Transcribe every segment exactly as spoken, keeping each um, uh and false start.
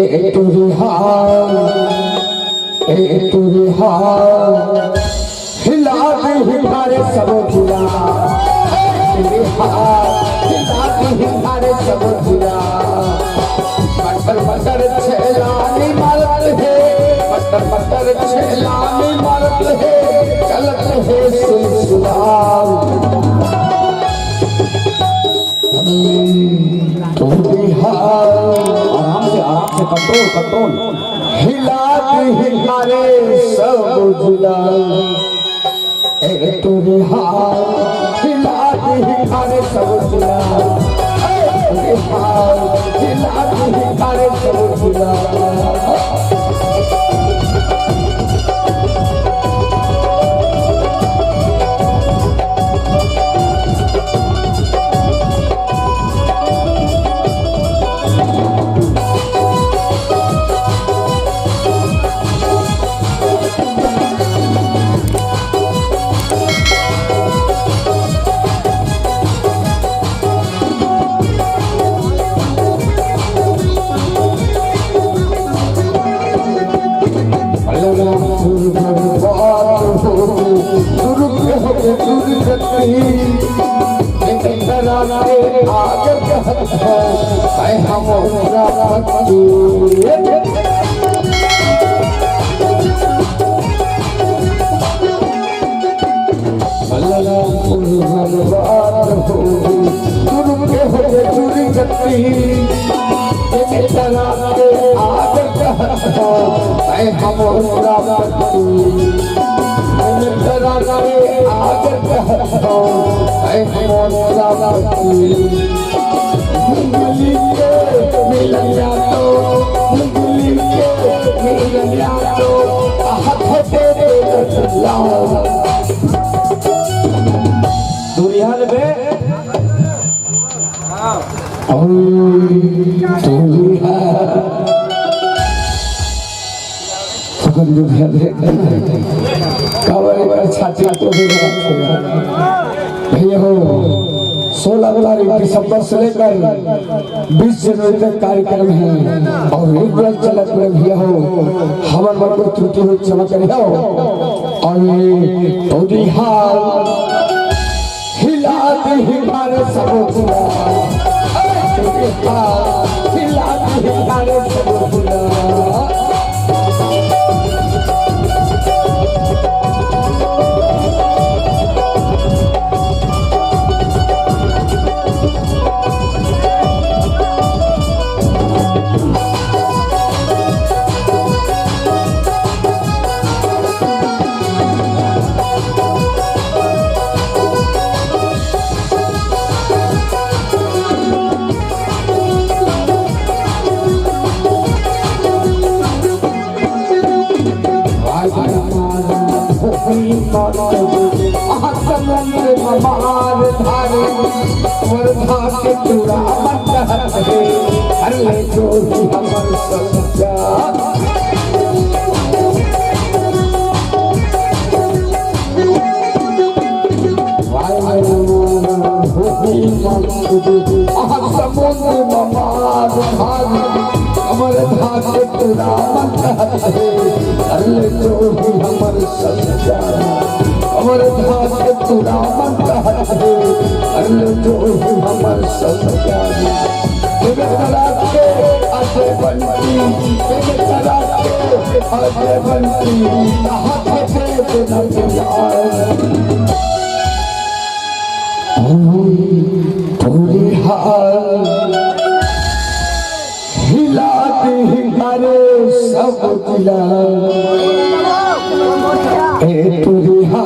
ए टुरी हा, ए टुरी हा, हिला दे हिमारे सब जिला। ए टुरी हा, हिला दे हिमारे सब जिला। मटर मटर छेलानी मारत हे, मटर मटर छेलानी मारत हे, चलत हे सिलसिला। टुरी हा। आराम से, आराम से, control, control। हिला दे हिमारे सब जिला। ए टुरी हा, हिला दे हिमारे सब जिला। ए टुरी हा, हिला दे हिमारे सब जिला। दुरिया ले बे। ओए, दुरिया। पकड़ लो, ध्यान दे। कावड़ एक बार छाती तो दे दे। भैया हो, सोलह तारीख दिसंबर से लेकर बीस जनवरी तक कार्यक्रम है और एक बार चलत रहे भैया हो, हमर मन को त्रुटि हो क्षमा करियो। और ये टुरी हा हिला दे हिमारे सब जिला। ए टुरी हा, हिला दे हिमारे सब जिला। समुद्र म मार धारे, वर्धा के चूड़ा मन कहत हे, हर ले जो ही हमर सच्चा। समुद्र म मार धार, हमर धार के चूड़ा मन कहत हे, हर ले जो ही हमर सच्चा। हमर धार के चूड़ा मन कहत हे, हर ले जो ही हमर सच्चा। देवे तराज के अजय बंटी, देवे तराज के अजय बंटी, कहा थे देवे न यार। टुरी हा हिला दे हिमारे सब जिला। ए टुरी हा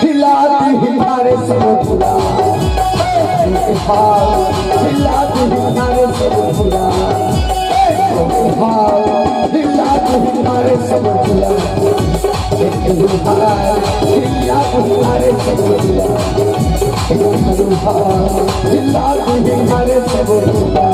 हिला दे हिमारे सब जिला। ए टुरी हा हिला दे हिमारे सब जिला। ए टुरी हा हिला दे हिमारे सब जिला।